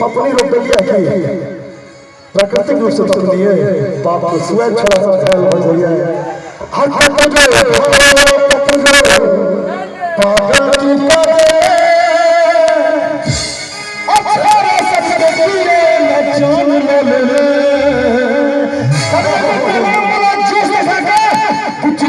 पपनी रोप देलियै की प्राकृतिक रूप से पपनी है बाप के सुअर छोड़ा सब घायल हो जाइए। हर पागल तू करे अक्षर सबके किए न जान ले ले कुछ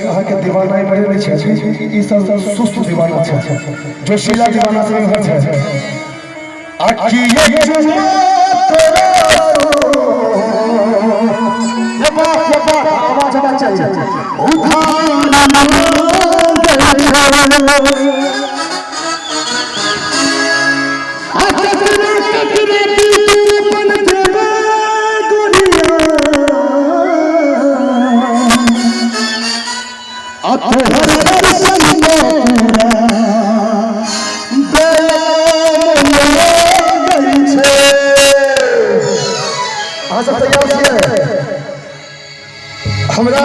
अहाँके दीवाना मरे नहि छै, ई सब सुस्त दीवाना छै, जोशीला दीवाना से इम्हर छै। आ की ये चुमा तोरा ये बाप ये बाप आवाज आवाज चाहिए हमरा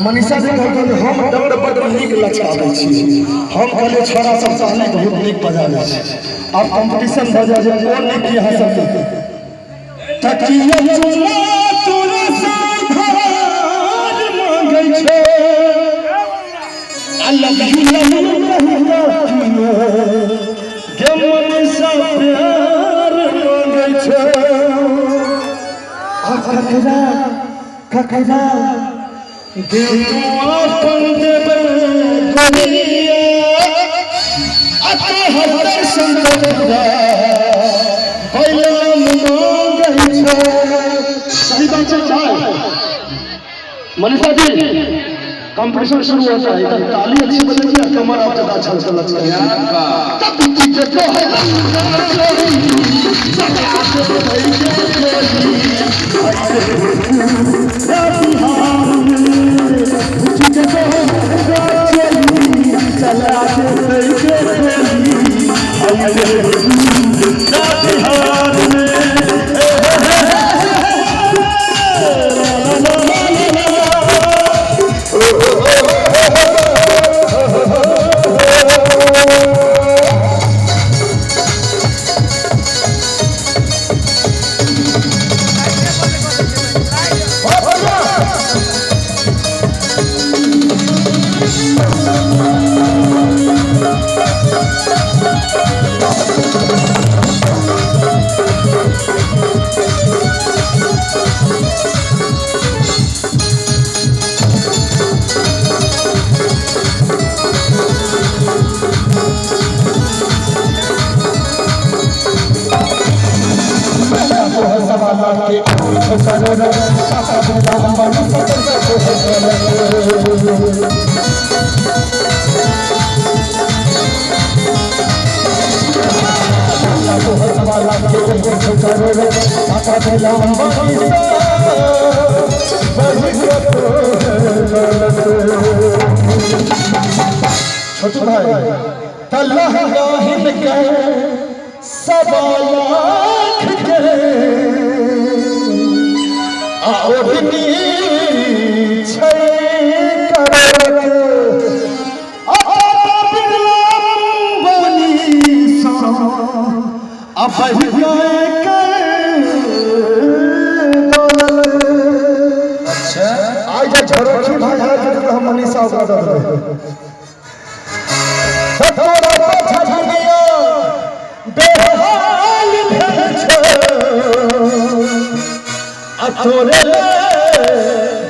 मनीषा जी कहलखिन हम दण्ड बड्ड नीक लचकाबै छी। हम कहलियै छोड़ा सब ताली बहुत नीक बजाबै छी, आब कॉम्पिटिशन भऽ जाय जे कोन नीक यहाँ सबके। तकिया चुमा तोरा साधार मांगै छै, I love you love you कहि कियो गे मनीषा प्यार मांगै छै। आ ककरा ककरा दिल तू अपन देबै गोरिया, आ तोहर दर्शन तोरा बैलाम मांगै छै। सही बात छै चाय मनीषा जी, कंपटीशन शुरू होता है, इधर ताली अच्छी बजेगी और कमर आप ज्यादा अच्छा अच्छा लगता है। तब चीजें तो है लाख के करोड़, टाटा बिरला अंबानी सँ पैसा तोहर दौलत। तोहर 1.25 लाख के करोड़, टाटा बिरला अंबानी सँ बढ़ि कऽ तोहर दौलत। छोटू भाई, त लहंगा हिनकर 1.25 लाख के आ ओढ़नी छै करोड़क, आ टाटा बिरला अंबानी सँ आ बढ़ि कऽ दौलत। अच्छा। आइ जे झरोखी भाई हार जेतै तऽ हम मनीषा ओकरा दऽ देबै। तोरा पाछा दुनिया बेहाल भेल छौ, आ तोरे ले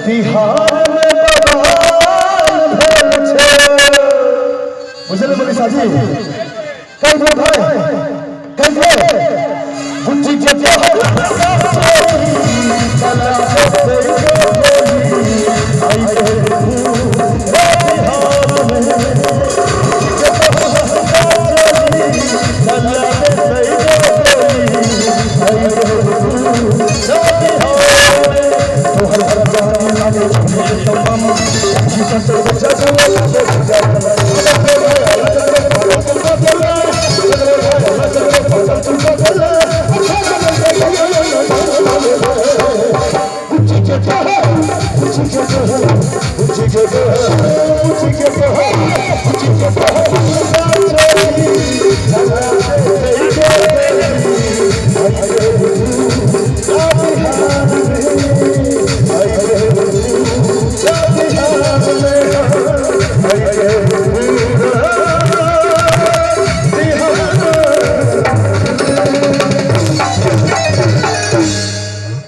बिहार मे बवाल भेल छौ। बुझल मनीषा जी? कहि दो भाई।